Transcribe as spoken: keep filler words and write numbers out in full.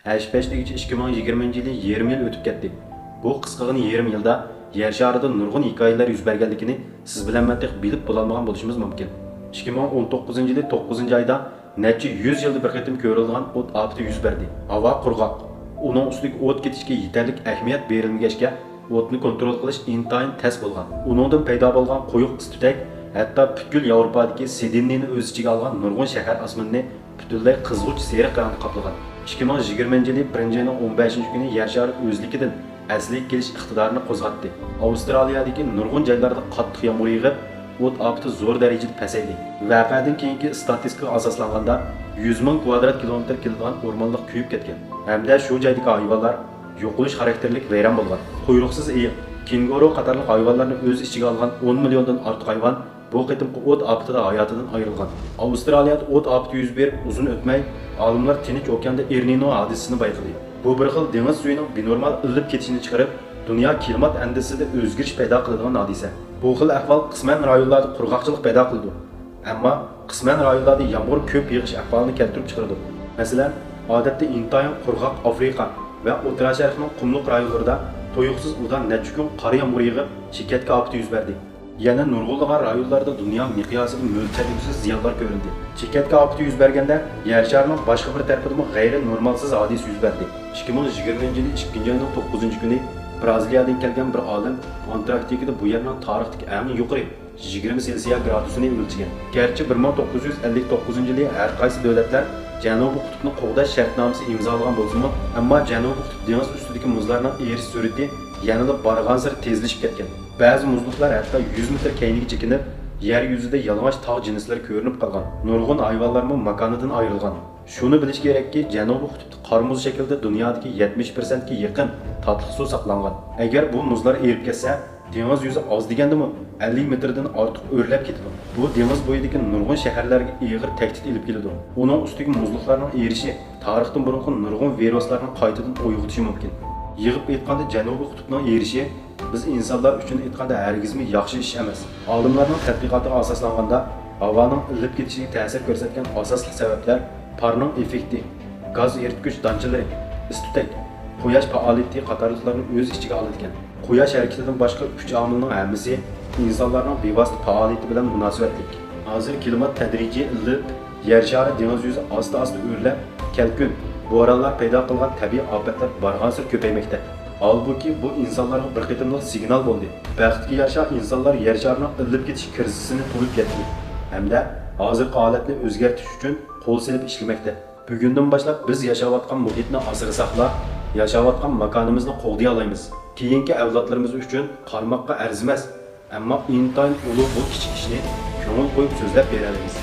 ھەش پەش دېگۈچە ئىككى مىڭ يىگىرمىنچى يىلى يېرىم يىل ئۆتۈپ كەتتى. بۇ قىسقىغىنە يېرىم يىلدا يەر شارىدا نۇرغۇن ھېكايىلەر يۈز بەرگەنلىكىنى سىز بىلەن مەن تېخى بىلىپ بولالمىغان بولۇشىمىز مۇمكىن. ئىككى مىڭ ئون توققۇزىنچى يىلى توققۇزىنچى ئايدا نەچچە يۈز يىلدا بىر قېتىم كۆرۈلىدىغان ئوت ئاپىتى يۈز بەردى. ھاۋا قۇرغاق. ئۇنىڭ ئۈستىگە ئوت كېتىشكە يېتەرلىك ئەھمىيەت بېرىلمىگەچكە، ئوتنى كونترول قىلىش ئىنتايىن تەس بولغان. ئۇنىڭدىن پەيدا بولغان قويۇق ئىس-تۈتەك ھەتتا پۈتكۈل ياۋروپادىكى سىدنېينى ئۆز ئىچىگە ئالغان نۇرغۇن شەھەر ئاسمىنىنى پۈتۈنلەي قىزغۇچ سېرىق رەڭدە قاپلىغان. ئىككى مىڭ يىگىرمىنچى يىلى بىرىنچى ئاينىڭ ئون بەشىنچى كۈنى يەر شارى ئۆزلۈكىدىن ئەسلىگە كېلىش ئىقتىدارىنى قوزغاتتى. ئاۋسترالىيەدىكى نۇرغۇن جايلاردا قاتتىق يامغۇر يېغىپ، ئوت ئاپىتى زور دەرىجىدە پەسەيدى. ۋەقەدىن كېيىنكى ئىستاتىستىكىغا ئاساسلانغاندا، يۈز مىڭ كۋادرات كىلومېتىر كېلىدىغان ئورمانلىق كۆيۈپ كەتكەن ھەمدە شۇ جايدىكى ھايۋانلار يوقىلىش خاراكتېرلىك ۋەيران بولغان. قۇيرۇقسىز ئېيىق، كېنگۇرۇ قاتارلىق ھايۋانلارنى ئۆز ئىچىگە ئالغان ئون مىليوندىن ئارتۇق ھايۋان بۇ قېتىمقى ئوت ئاپىتىدە ھاياتىدىن ئايرىلغان. ئاۋسترالىيەدە ئوت ئاپىتى يۈز بېرىپ ئۇزۇن ئۆتمەي، ئالىملار تىنچ ئوكياندا ئېرنىنو ھادىسىسىنى بايقىدى. بۇ بىر خىل دېڭىز سۈيىنىڭ بىنورمال ئىللىپ كېتىشىنى چىقىرىپ، دۇنيا كىلىمات ئەندىزىسىدە ئۆزگىرىش پەيدا قىلىدىغان ھادىسە. بۇ خىل ئەھۋال قىسمەن رايونلاردا قۇرغاقچىلىق پەيدا قىلىدۇ. ئەمما قىسمەن رايونلاردا يامغۇر كۆپ يېغىش ئەھۋالىنى كەلتۈرۈپ چىقىرىدۇ. مەسىلەن، ئادەتتە ئىنتايىن قۇرغاق ئافرىقا ۋە ئوتتۇرا شەرقنىڭ قۇملۇق رايونلىرىدا تۇيۇقسىز ئۇدا نەچچە كۈن قار يامغۇرى يېغىپ، چېكەتكە ئاپىتى يۈز بەردى. يەنە نۇرغۇنلىغان رايونلاردا دۇنيا مىقياسىدا مۆلچەرلىگۈسىز زىيانلار كۆرۈلدى. چېكەتكە ئاپىتى يۈز بەرگەندە، يەر شارىنىڭ باشقا بىر تەرىپىدىمۇ غەيرىي نورمالسىز ھادىسە يۈز بەردى. ئىككى مىڭ يىگىرمىنچى يىلى ئىككىنچى ئاينىڭ توققۇزىنچى كۈنى برازىلىيەدىن كەلگەن بىر ئالىم ئانتاركتىكىدا بۇ يەرنىڭ تارىختىكى ئەڭ يۇقىرى يىگىرمە سېلسىيە گرادۇسىنى ئۆلچىگەن. گەرچە بىر مىڭ توققۇز يۈز ئەللىك توققۇزىنچى يىلى ھەر قايسى دۆلەتلەر جەنۇبىي قۇتۇپنى قوغداش شەرتنامىسى ئىمزالىغان بولسىمۇ، ئەمما جەنۇبىي قۇتۇپ دېڭىز ئۈستىدىكى مۇزلارنىڭ ئېرىش سۈرئىتى يەنىلا بارغانسېرى تېزلىشىپ كەتكەن. بەزى مۇزلۇقلار ھەتتا يۈز مېتىر كەينىگە چېكىنىپ، يەر يۈزىدە يالىڭاچ تاغ جىنسلىرى كۆرۈنۈپ قالغان. نۇرغۇن ھايۋانلارمۇ ماكانىدىن ئايرىلغان. شۇنى بىلىش كېرەككى، جەنۇبىي قۇتۇپتا قار مۇز شەكلىدە دۇنيادىكى يەتمىش پىرسەنتكە يېقىن تاتلىق سۇ ساقلانغان. ئەگەر بۇ مۇزلار ئېرىپ كەتسە، دېڭىز يۈزى ئاز دېگەندىمۇ ئەللىك مېتىردىن ئارتۇق ئۆرلەپ كېتىدۇ. بۇ دېڭىز بويىدىكى نۇرغۇن شەھەرلەرگە ئېغىر تەھدىت ئېلىپ كېلىدۇ. ئۇنىڭ ئۈستىگە مۇزلۇقلارنىڭ ئېرىشى تارىختىن بۇرۇنقى نۇرغۇن ۋىرۇسلارنى قايتىدىن ئويغىتىشى مۇمكىن. يىغىپ ئېيتقاندا، جەنۇبىي قۇتۇپنىڭ ئېرىشى بىز ئىنسانلار ئۈچۈن ئېيتقاندا ھەرگىزمۇ ياخشى ئىش ئەمەس. ئالىملارنىڭ تەتقىقاتىغا ئاساسلانغاندا، ھاۋانىڭ ئىللىپ كېتىشىگە تەسىر كۆرسەتكەن ئاساسلىق سەۋەبلەر پارنىڭ ئېففېكتى، گاز ئېرىتكۈچ دانچىلىرى، ئىس-تۈتەك، قۇياش پائالىيىتى قاتارلىقلارنى ئۆز ئىچىگە ئالىدىكەن. قۇياش ھەرىكىتىدىن باشقا ئۈچ ئامىلنىڭ ھەممىسى ئىنسانلارنىڭ بىۋاسىتە پائالىيىتى بىلەن مۇناسىۋەتلىك. ھازىر كىلىمات تەدرىجىي ئىللىپ، يەر شارى دېڭىز يۈزى ئاستا-ئاستا ئۆرلەپ، كەلكۈن، بورانلار پەيدا قىلغان تەبىئىي ئاپەتلەر بارغانسېرى كۆپەيمەكتە. ھالبۇكى، بۇ ئىنسانلارغا بىر قېتىملىق سىگنال بولدى. بەختكە يارىشا، ئىنسانلار يەر شارىنىڭ ئىللىپ كېتىش كىرىزىسىنى تونۇپ يەتتى ھەمدە ھازىرقى ھالەتنى ئۆزگەرتىش ئۈچۈن قول سېلىپ ئىشلىمەكتە. بۈگۈندىن باشلاپ بىز ياشاۋاتقان مۇھىتنى ئاسرىساقلا، ياشاۋاتقان ماكانىمىزنى قوغدىيالايمىز. كېيىنكى ئەۋلادلىرىمىز ئۈچۈن قارىماققا ئەرزىمەس، ئەمما ئىنتايىن ئۇلۇغ بۇ كىچىك ئىشنى كۆڭۈل قويۇپ سۆزلەپ بېرەلەيمىز.